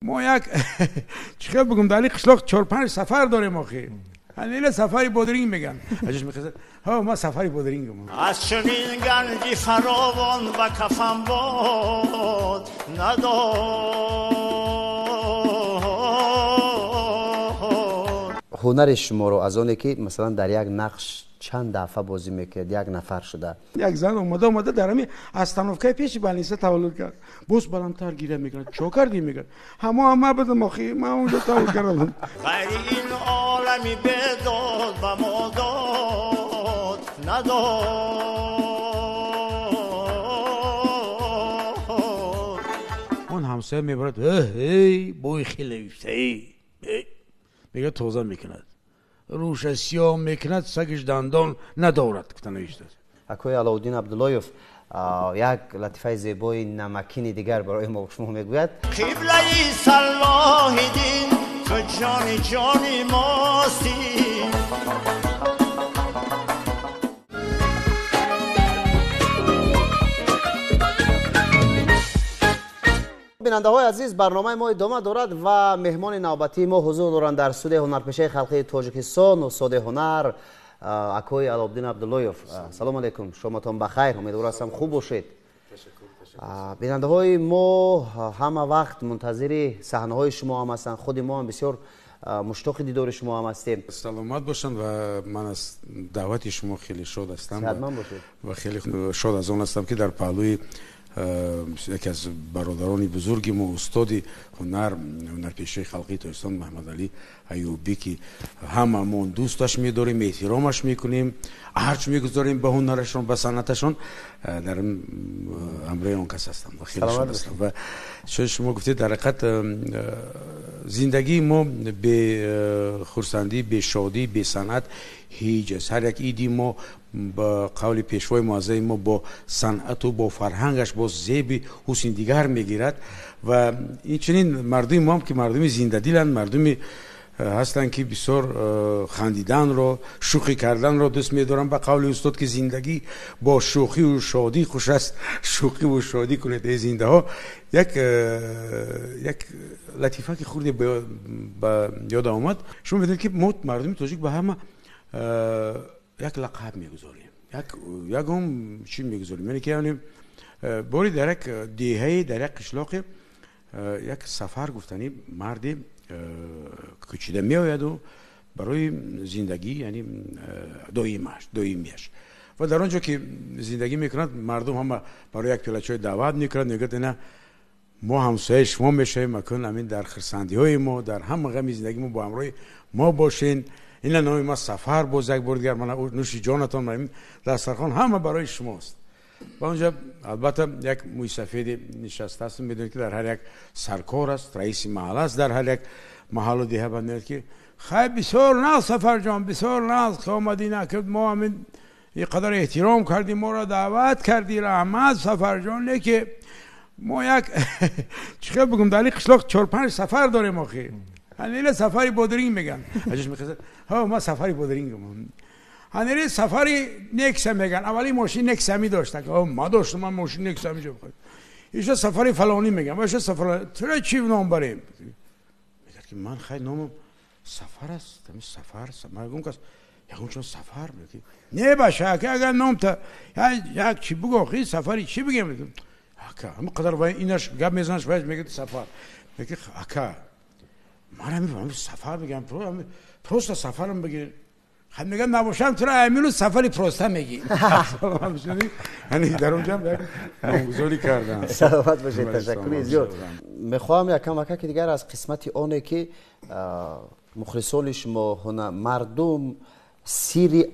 Мо як чӣ бигум, дар қишлоқ 4-5 сафар дорем охи. Ҳамин сафари бодринг меган. Ажаш мехезад. Ҳа, ма сафари бодрингам. Аз чунин ганҷи фаровон ба кафам бод надод. Ҳунари шуморо аз оне ки масалан дар як нақш чанд дафъа бозӣ мекунед, як нафар шуда. Як зан омада дар ҳамин остановкаи пеши больница таваллуд кард. Боз баландтар гиря мекунад. Чо кардӣ мегӯяд. Ҳамо ҳама будам охи, ман онҷо таваллуд кардам. Ғайри ин олами бедод ба мо дод надод. Он ҳамсоя мебарад, эй бой хеле эй мегӯяд, тоза мекунад. Рӯша сиёҳ мекунад, сагиш дандон надорад, гуфта навиштааст. Акои Алоуддин Абдуллоев як латифаи зебои намакини дигар барои мо шумо мегӯяд. Қиблаи Салоҳиддин, ту ҷони ҷони мостӣ. Бинандаҳои азиз, барномаи мо идома дорад ва меҳмони навбатии мо ҳузур доранд дар студияи ҳунарпешаи халқии Тоҷикистон, устоди ҳунар акои Алоуддин Абдуллоев. Салому алайкум, шоматон бахайр, умедвор ҳастам хуб бошед. Бинандаҳои мо ҳама вақт мунтазири саҳнаҳои шумо ҳам ҳастанд, худи мо ҳам бисёр муштоқи дидори шумо ҳам ҳастем. Саломат бошанд ва ман аз даъвати шумо хеле шод ҳастам ва хеле шод аз он ҳастам, ки дар паҳлӯи яке аз бародарони бузурги мо, устоди ҳунар, ҳунарпешаи халқии Тоҷикистон Маҳмадалӣ Аюбӣ, ки ҳамамон дӯсташ медорем, эҳтиромаш мекунем, арҷ мегузорем ба ҳунарашон, ба санъаташон, дар ҳамроҳи он кас ҳастам ва хеле шод ҳастам. Ва чун шумо гуфтед, дар ҳақиқат зиндагии мо бе хурсандӣ, бе шодӣ, бе санъат ҳеҷ аст. Ҳар як иди мо ба қавли пешвои муаззами мо бо санъату бо фарҳангаш бо зеби ҳусни дигар мегирад. Ва инчунин мардуми моам ки мардуми зиндадиланд, мардуми ҳастанд ки бисёр хандиданро, шӯхӣ карданро дӯст медоранд. Ба қавли устод ки зиндагӣ бо шӯхиву шодӣ хуш аст, шӯхиву шодӣ кунед эй зиндаҳо. Як латифа ки хурде ба ёдам омад. Шумо медонед ки мо мардуми тоҷик ба ҳама як лақаб мегузорем, ягон чӣ мегузорем. Яъне ки бори дар як деҳае, дар як қишлоқе як сафар гуфтанӣ марде кӯчида меояду барои зиндагӣ, яъне доимияш. Ва дар он ҷо ки зиндагӣ мекунад, мардум ҳама барои як пиёла чой даъват мекунад, мегӯяд ина мо ҳамсояи шумо мешавем, акун ҳамин дар хурсандиҳои мо, дар ҳама ғами зиндагии мо бо ҳамроҳи мо бошен. Ина номи ма Сафар, боз як бор дигар мана нӯши ҷонатон, ин дастархон ҳама барои шумост. Ва онҷо албатта як мӯйсафеде нишастааст, медонед ки дар ҳар як саркор аст, раиси маҳал аст, дар ҳар як маҳаллу деҳа баъд меояд ки хай бисёр нағз Сафарҷон, бисёр нағз ки омадӣ, ки мо ҳамин ин қадар эҳтиром кардӣ, моро даъват кардӣ, раҳмат Сафарҷон. Не ки мо як чӣ хел бигум, дар ин қишлоқ 4-5 сафар дорем охи. Ҳамин сафари бодринг меган. Ажаш мехезад, ҳа ма сафари бодрингам. Ҳамин сафари Некса меган. Аввали мошин Некса ми дошт. Ма доштам, ман мошин Некса ми ҷо. Иша сафари фалонӣ меган. Ва иша сафар тура чӣ ном барем? Мегӯяд ки ман хай номам Сафар аст. Ҳамин Сафар, ман гум кас ягон чун Сафар мегӯяд. Не баша, ака агар ном та як чӣ бугӯ, охи сафари чӣ бигем? Ака, ҳамин қадар вай инаш гап мезанаш, вай мегӯяд Сафар. Мегӯяд ака, ман ҳамин Сафар мегӯям, просто Сафарам бигир. Хай мегӯям набошам тура амину сафари просто мегӣ. Яъне дар онҷо як номгузорӣ кардам. Саломат бошед, ташаккури зиёд. Мехоҳам якам акаки дигар аз қисмати оне ки мухлисони шумо, мардум сири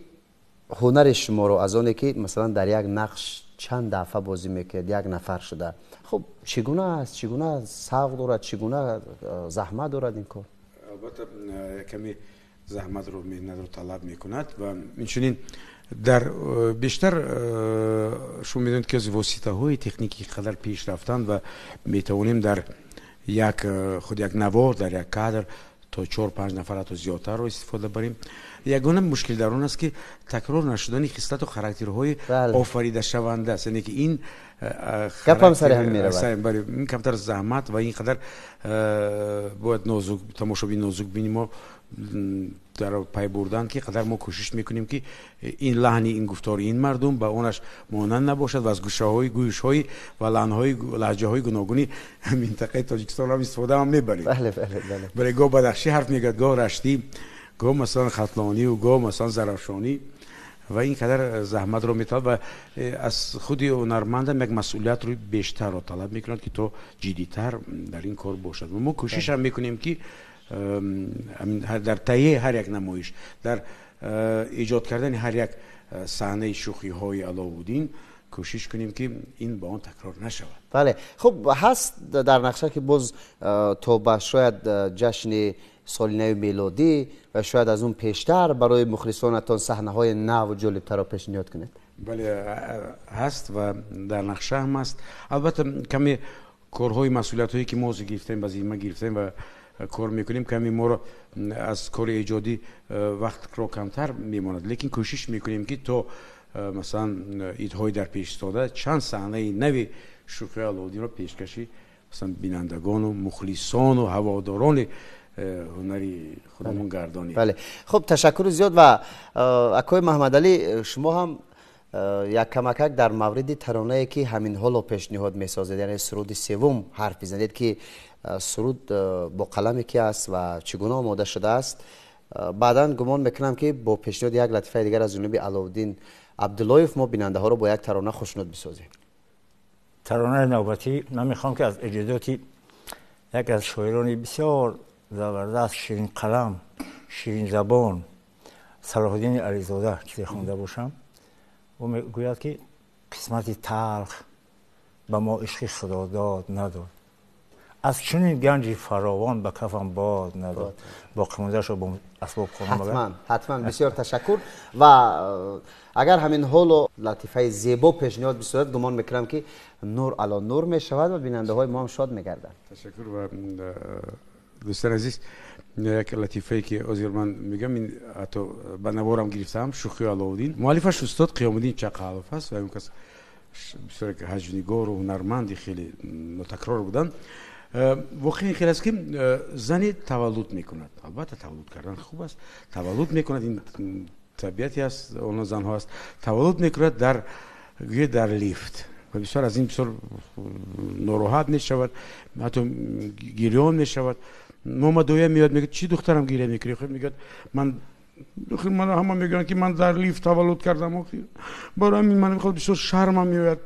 ҳунари шуморо аз оне ки масалан дар як нақш чанд дафъа бозӣ мекунед, як нафар шуда. Хуб, чӣ гуна аст, чӣ гуна савқ дорад, чӣ гуна заҳмат дорад ин кор? Албатта каме заҳматро, меҳнатро талаб мекунад ва инчунин дар бештар шумо медонед ки аз воситаҳои техникӣ қадар пеш рафтанд ва метавонем дар як худ як навор, дар як кадр то 4-5 нафар ҳатто зиёдтарро истифода барем. Ягона мушкил дар он аст ки такрор нашудани хислату характерҳои офаридашаванда аст. Яъне ки ин Гап ҳам сари ҳам меравад. Бале, ин камтар заҳмат ва ин қадар бояд нозук, тамошобин нозук бини мо дар пай бурдан, ки қадар мо кӯшиш мекунем, ки ин лаҳни, ин гуфтори ин мардум ба онаш монанд набошад ва аз гӯшаҳои, гӯишҳои ва лаҳнҳои, лаҳҷаҳои гуногуни минтақаи Тоҷикистон ҳам истифода ҳам мебарем. Бале, бале, бале. Бале, гоҳ бадахшӣ ҳарф мегӯяд, гоҳ раштӣ, гоҳ масалан хатлониву гоҳ масалан зарафшонӣ ва ин қадар заҳматро металаб ва аз худи ҳунармандам як масъулиятро бештарро талаб мекунад, ки то ҷиддитар дар ин кор бошад. Мо кӯшиш ҳам мекунем, ки дар таҳияи ҳар як намоиш, дар эҷод кардани ҳар як саҳнаи шӯхиҳои Аловуддин кӯшиш кунем, ки ин ба он такрор нашавад. Бале, хуб, ҳаст дар нақша, ки боз то ба шояд ҷашни соли нави мелодӣ ва шояд аз он пештар барои мухлисонатон саҳнаҳои наву ҷолибтарро пешниҳод кунед? Бале, ҳаст ва дар нақша ҳам аст. Албатта, каме корҳои, масъулиятҳое, ки мо ҳозир гирифтем, ба зимма гирифтем ва кор мекунем, каме моро аз кори эҷодӣ вақтро камтар мемонад, лекин кӯшиш мекунем, ки то масалан идҳои дар пеш истода чанд саҳнаи нави шӯхии Аловуддинро пешкаши масалан бинандагону мухлисону ҳаводорони ҳунари худамон гардонем. Бале, хуб, ташаккури зиёд. Ва акои Маҳмадалӣ, шумо ҳам як камакак дар мавриди таронае, ки ҳамин ҳоло пешниҳод месозед, яъне суруди севум, ҳарф бизанед, ки суруд бо қаламе ки аст ва чӣ гуна омода шудааст. Баъдан гумон мекунам, ки бо пешниҳоди як латифаи дигар аз ҷониби Аловуддин Абдуллоев мо бинандаҳоро бо як тарона хушнуд бисозем. Таронаи навбатӣ ман мехоҳам, ки аз эҷодиёти яке аз шоирони бисёр забардаст, ширинқалам, ширинзабон Салоҳиддини Ализода чизе хонда бошам. Ӯ мегӯяд, ки қисмати талх ба мо ишқи худодод надод, аз чунин ганҷи фаровон ба кафам бод надод. Боқимондаашро бо асбоб хонам. Ҳатман, ҳатман, бисёр ташаккур. Ва агар ҳамин ҳоло латифаи зебо пешниҳод бисозад, гумон мекунам, ки нур ало нур мешавад ва бинандаҳои мо ҳам шод мегарданд. Ташаккур. Ва дӯстони азиз, як латифае, ки ҳозир ман мегӯям, ин ҳатто ба наворам гирифтаам, шӯхии Аловуддин, муаллифаш устод Қиёмуддин Чақалов аст ва он кас бисёр як ҳаҷвнигору ҳунарманди хеле нотакрор буданд. Воқеан ин хел аст, ки зане таваллуд мекунад. Албатта, таваллуд кардан хуб аст. Таваллуд мекунад, ин табиате аст, он занҳо аст, таваллуд мекунад дар гӯё дар лифт ва бисёр аз ин бисёр нороҳат мешавад, ҳатто гирён мешавад. Момадоя меояд, мегӯяд: «Чӣ, духтарам, гиря мекунӣ?» Хуб, мегӯяд: «Ман ман ҳама мегӯянд, ки ман дар лифт таваллуд кардам, охир барои ҳамин ман мехоҳам, бисёр шармам меояд».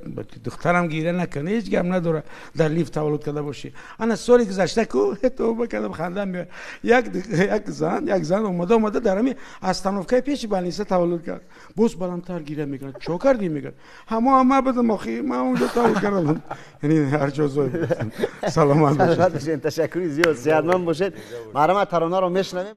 «Духтарам, гиря накун, ҳеҷ гап надорад дар лифт таваллуд карда бошӣ. Ана соли гузашта ку тавба кардам, хандам меояд, як зан омада дар ҳамин остановкаи пеши больница таваллуд кард». Боз баландтар гиря мекунад. «Чо кардӣ?» Мегӯяд: «Ҳамо ҳама будам, охир ман онҷо таваллуд кардам». Яъне ҳар ҷо зой. Саломат бошед. Ташаккури зиёд, сиҳатманд бошед. Марҳамат, таронаро мешунавем.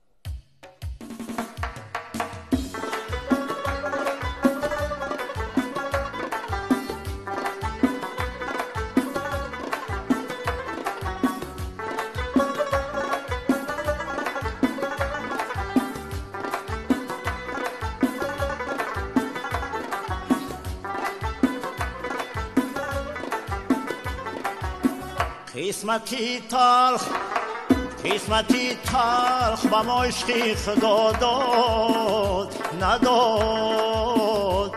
Қисмати талх, қисмати талх ба мо ишқи худо дод надод,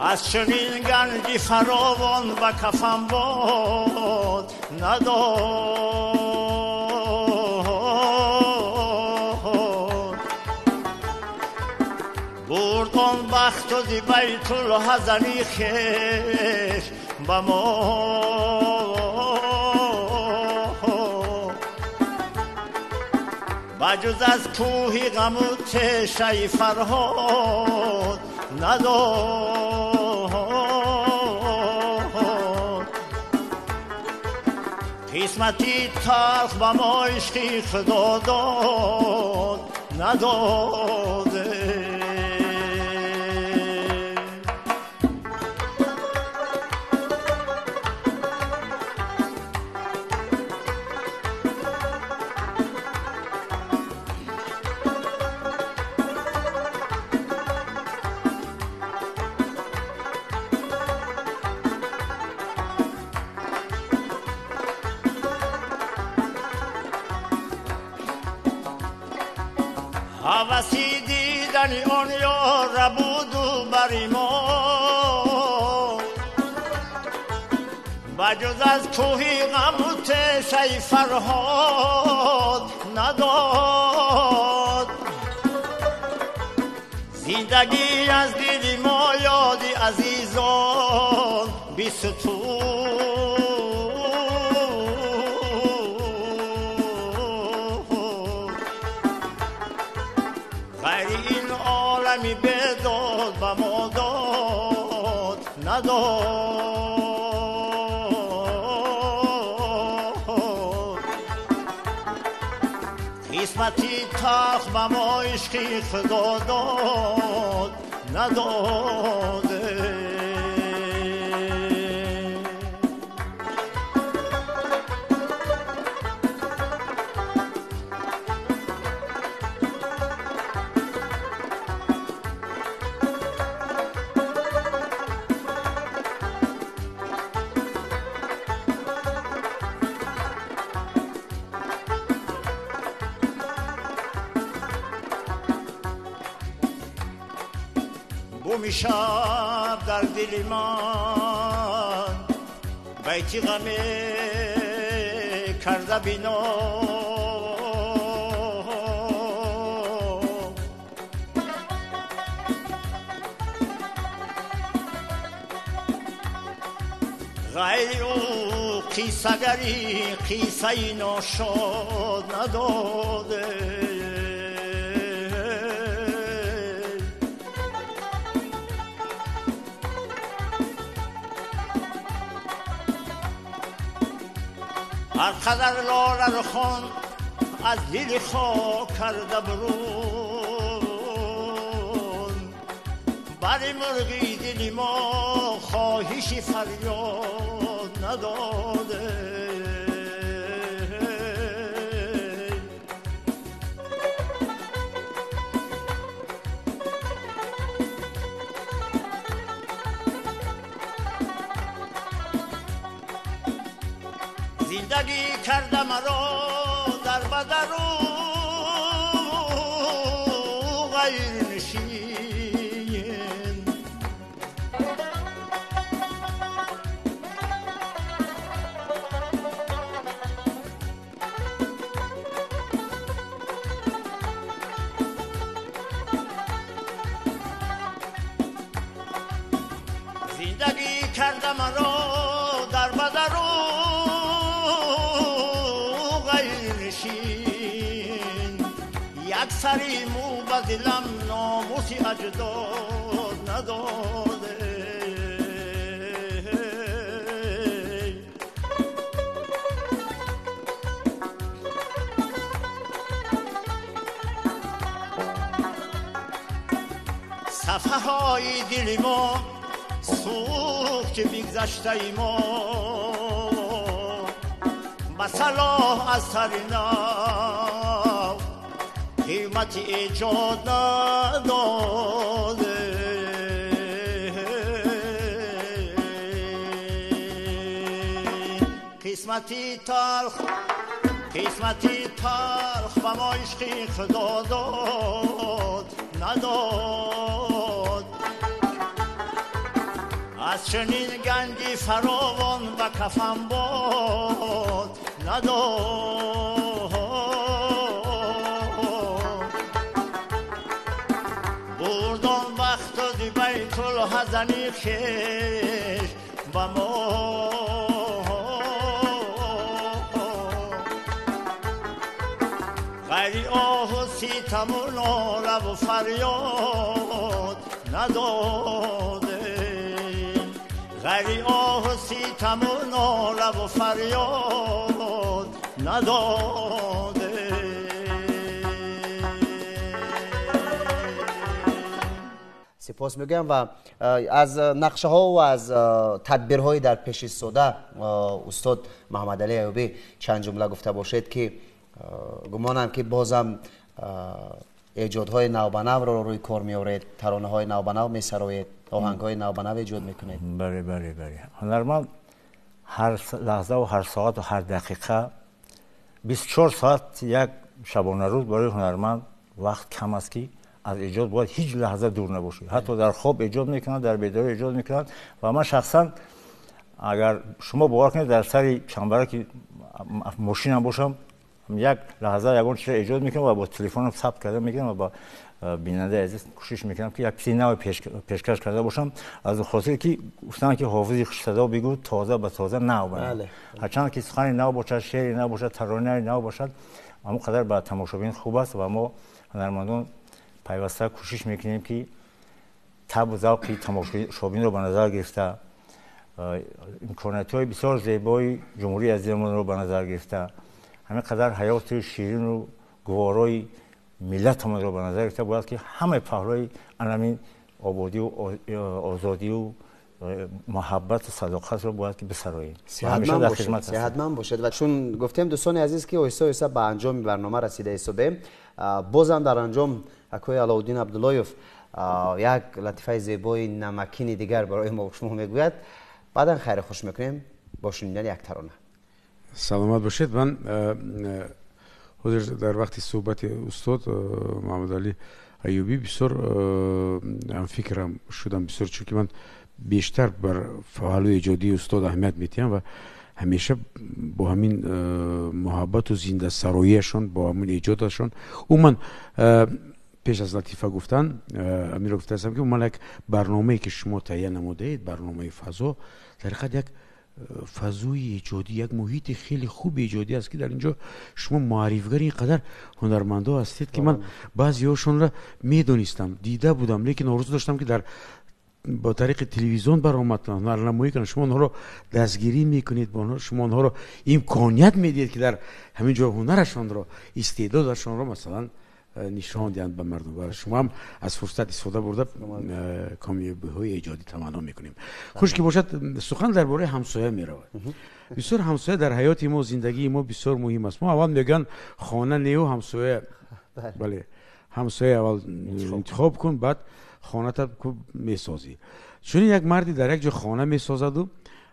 аз чунин ганҷи фаровон ба кафам бод надод. Бурд он бахту зи байтулҳазани хеш ба мо, ба ҷуз аз кӯҳи ғаму тешаи Фарҳод надод. Қисмати талх ба мо ишқи худо дод надоде. Ҳаваси дидани он ёра буду бари мо, ба ҷуз аз кӯҳи ғаму тешаи Фарҳод надод. Зиндагӣ аз дили мо ёди азизон бисутуд. Ғайри ин олами бедод ба мо дод надод. Қисмати талх ба мо ишқи Худо дод надод. Буми шаб дар дили ман байти ғаме карда бино, ғайри ӯ қиссагари қиссаи ношод надоде. Ҳар қадар лоларо хон аз дили хок карда бурун, бари мурғи дили мо хоҳиши фарёд надоде. Зиндагӣ карда маро дар бадару ғайрнишин, зиндагӣ карда маро дар бадару як сари мӯ ба дилам номуси аҷдод надоде. Сафҳаҳои дили мо сӯхт бигзаштаи мо, ба салоҳ аз сари нав қимати эҷод надоде. Қисмати талх, қисмати талх ба мо ишқи Худо дод надод. Аз чунин ганҷи фаровон ба кафан бод надод. Бурдон бахту зи байтулҳазани хеш ба мо, ғайри оҳу ситаму нолаву фарёд надодем. Ғайри оҳу ситаму нолаву фарёд надодем. Сипос мегӯям ва аз нақшаҳо ва аз тадбирҳои дар пеш истода устод Муҳаммадалӣ Аюбӣ чанд ҷумла гуфта бошед, ки гумонам ки бозам эҷодҳои навбанавро рӯи кор меоред, таронаҳои навбанав месароед, оҳангҳои навбанав эҷод мекунед. Бале, бале, бале. Ҳунарманд ҳар лаҳза ва ҳар соат ва ҳар дақиқа 24 соат як шабонарӯз барои ҳунарманд Вақт кам аст ки аз эҷод бояд ҳеҷ лаҳза дур набошӣ. Ҳатто дар хоб эҷод мекунанд, дар бедорӣ эҷод мекунанд. Ва ман шахсан агар шумо бовар кунед, дар сари чамбараки мошинам бошам, як лаҳза ягон чизро эҷод мекунам ва бо телефонам сабт карда мегирам ва ба бинандаи азиз кӯшиш мекунам ки як чизи нав пешкаш карда бошам. Аз хотире ки гуфтанд ки ҳофизи хушсадо бигӯ тоза ба тоза нав бана. Ҳарчанд ки сухани нав бошад, шеъри нав бошад, таронаи нав бошад, ҳамон қадар ба тамошобин хуб аст. Ва мо ҳунармандон пайваста кӯшиш мекунем ки табу завқи тамошобинро ба назар гирифта, имкониятҳои бисёр зебои ҷумҳурии азизамонро ба назар гирифта, ҳамин қадар ҳаёти ширину гуворои миллатамонро ба назар гирифта, бояд ки ҳамаи паҳлӯи анамин ободию озодию муҳаббату садоқатро бояд ки бисароем. Сеҳатманд бошед. Ва чун гуфтем, дӯстони азиз, ки оҳиста оҳиста ба анҷоми барнома расида истодаем, бозам дар анҷом акои Алоуддин Абдуллоев як латифаи зебои намакини дигар барои мо шумо мегӯяд. Баъдан хайру хуш мекунем бо шунидани як тарона. Саломат бошед. Ман ҳозир дар вақти суҳбати устод Муҳаммадалӣ Аюбӣ бисёр ҳамфикрам шудам, бисёр, чунки ман бештар бар паҳлӯи эҷодии устод аҳамият медиҳам ва ҳамеша бо ҳамин муҳаббату зиндасароияшон, бо ҳамин эҷодашон. Умуман пеш аз латифа гуфтан амиро гуфтаастам ки умуман як барномае ки шумо таҳия намудаед, барномаи фазо, дар ҳақиқат як фазои эҷодӣ, як муҳити хеле хуби эҷодӣ аст ки дар инҷо шумо муаррифгари ин қадар ҳунармандо ҳастед ки ман баъзеҳошонро медонистам, дида будам, лекин орзу доштам ки дар бо тариқи телевизион баромад кунанд, ҳунарнамоӣ кунанд. Шумо онҳоро дастгирӣ мекунед, шумо онҳоро имконият медиҳед ки дар ҳамин ҷо ҳунарашонро, истеъдодашонро масалан нишон диҳанд ба мардум. Ва шумо ҳам аз фурсат истифода бурда комёбиҳои эҷодӣ таманно мекунем. Хуш ки бошад, сухан дар бораи ҳамсоя меравад. Бисёр ҳамсоя дар ҳаёти мо, зиндагии мо бисёр муҳим аст. Мо аввал мегӯянд хона нею ҳамсоя. Бале, ҳамсоя аввал интихоб кун, баъд хоната месозӣ. Чунин як марди дар як ҷо хона месозаду,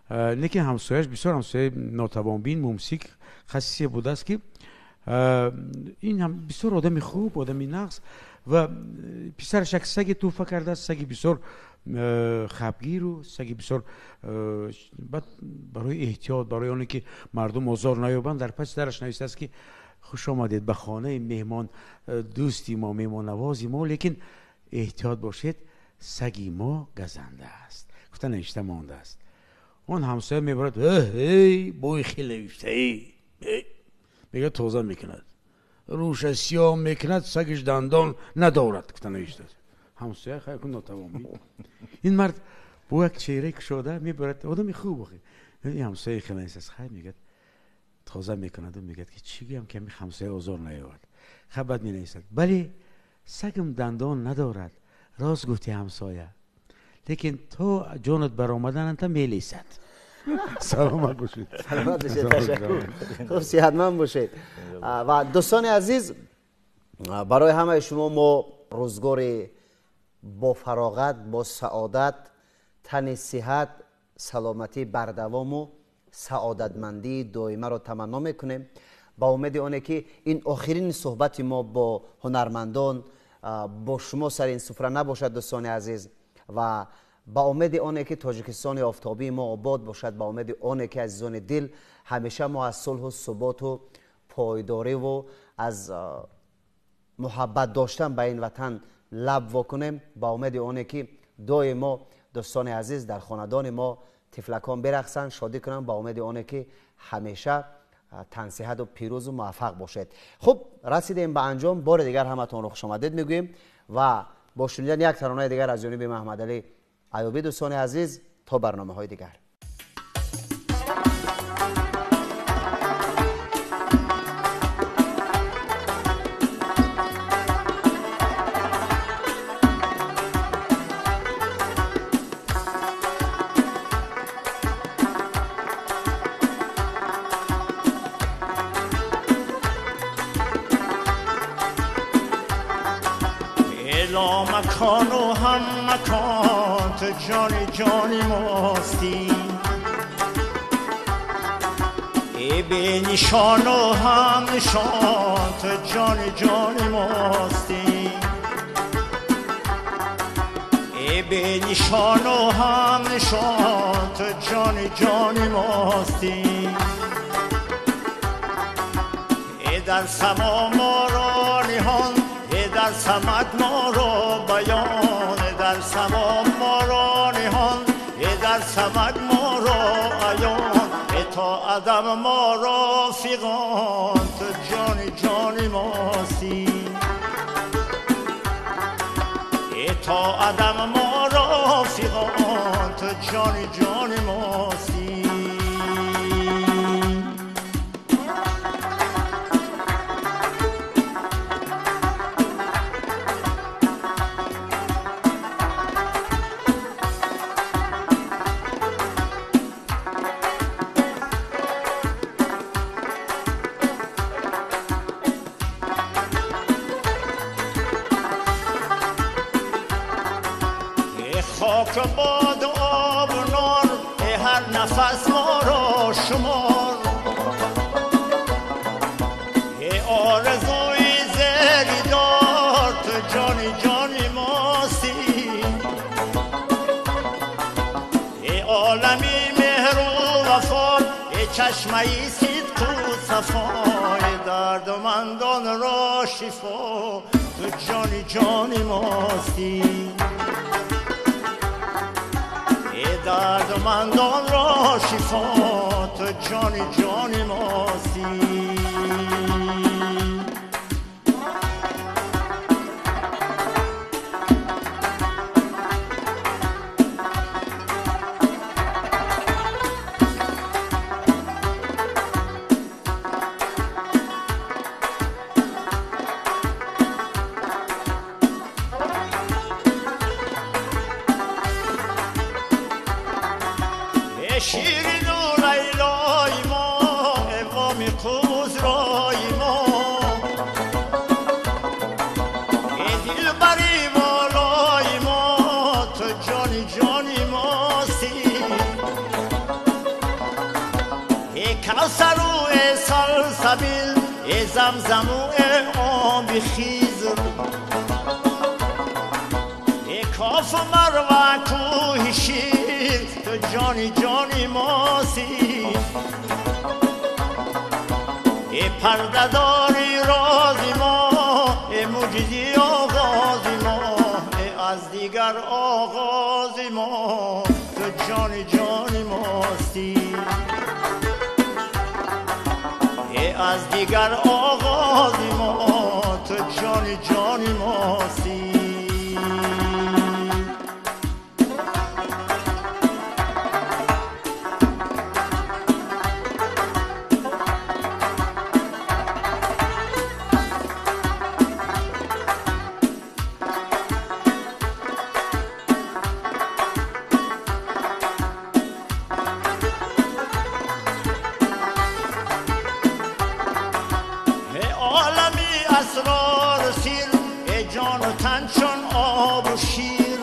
лекин ҳамсояш бисёр ҳамсояи нотавонбин, мумсик, хасисе будааст ки ин ҳам бисёр одами хуб, одами нағз, ва писараш як саге тӯҳфа кардааст, саги бисёр хабгиру саги бисёр баъд барои эҳтиёт, барои оне ки мардум озор наёбанд, дар паси дараш навиштааст ки хуш омадед ба хонаи меҳмон дӯсти мо, меҳмоннавози мо, лекин эҳтиёт бошед, саги мо газанда аст. Гуфта навишта мондааст. Он ҳамсоя мебарад, эй бой хел навишта, эй мегӯяд, тоза мекунад, рӯша сиёҳ мекунад, сагиш дандон надорад, гуфта навиштааст. Ҳамсоя хайр кун нотавон. Ин мард бо як чеҳраи кушода мебарад, одами хуб охи. Ин ҳамсояи хел навиштааст. Хайр мегӯяд, тоза мекунаду мегӯяд ки чӣ гӯям ки ҳамин ҳамсоя озор наёбад. Хай баъд менависад, бале сагам дандон надорад, рост гуфти ҳамсоя, лекин то ҷонат баромадананта мелесад. Саломат бошед. Саломат бошед, ташаккур. Хуб, сиҳатманд бошед. Ва дӯстони азиз, барои ҳамаи шумо мо рӯзгори бо фароғат, бо саодат, тани сиҳат, саломатӣ бардавому саодатмандии доимаро таманно мекунем. Ба умеди оне ки ин охирин суҳбати мо бо ҳунармандон, бо шумо сари ин суфра набошад, дӯстони азиз, ва ба умеди оне ки Тоҷикистони офтобии мо обод бошад, ба умеди оне ки азизони дил ҳамеша мо аз сулҳу суботу пойдориву аз муҳаббат доштан ба ин ватан лаб вокунем, ба умеди оне ки доимо дӯстони азиз дар хонадони мо тифлакон берақсанд, шодӣ кунанд, ба умеди оне ки ҳамеша тансиҳату пирӯзу муваффақ бошед. Хуб, расидем ба анҷом. Бори дигар ҳаматонро хушомадед мегӯем ва бо шунидани як таронаи дигар аз ҷониби Маҳмадалӣ Аюбӣ, дӯстони азиз, то барномаҳои дигар. مکان و هم مکان تو جان جانی ماستی، ای به نشان و هم نشان تو جان جان ماستی ای به نشان و هم نشان تو جان جان ماستی ای در سما ما را نهان ای در صمد ما را بیان ای در سما ما را نهان ای در صمد ما را عیان تا عدم ما را فغان تو جان جان ماستی ای تا عدم ما را فغان تو جان جان ماستی خاک باد آب و نار هر نفس ما را شمار ای آرزوی زری دار تو جان جان ماستی ای عالمی مهر و وفا ای چشمه صدق و صفا ای دردمندان را شفا تو جان جان ماستی دردمندان را شفا تو جان جان ماستی شیرین و لیلای ما اقام قوز رای ما ای دلبری بالای ما تو جان جان ماستی ای کوثر و ای سلسبیل ای زمزم و ای آب خضر ای کاف و مروه کوه شیر تو جانی جانی ماسی ای پرده داری رازی ما ای معجزی آغازی ما ای از دیگر آغازی ما تو جانی جانی ماستی ای از دیگر آغازی ما تو جانی جانی ماستی اسرار سیر ای جان و تن چون آب و شیر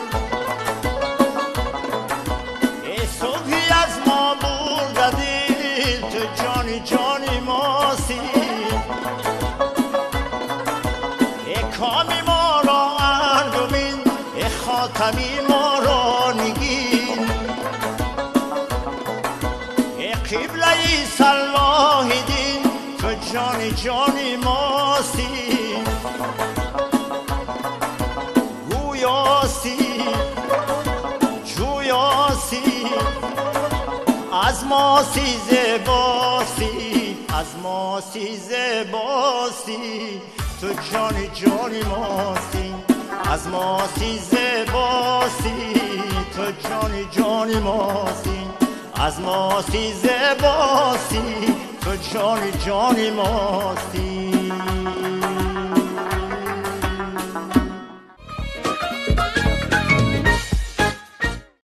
ای صبحی از ما برده دل تو جانی جانی ماستی ای کامی ما را ارجمین ای خاتمی ما را نگین ای قبله صلاح دین تو جانی جانی ماستی گویاستی جویاستی از ماسی زیباستی از ماسی زیباستی تو جانی جانی ماستی از ماسی زیباستی تو جانی جانی ماستی از ماسی زیباستی تو جانی جانی ماستی.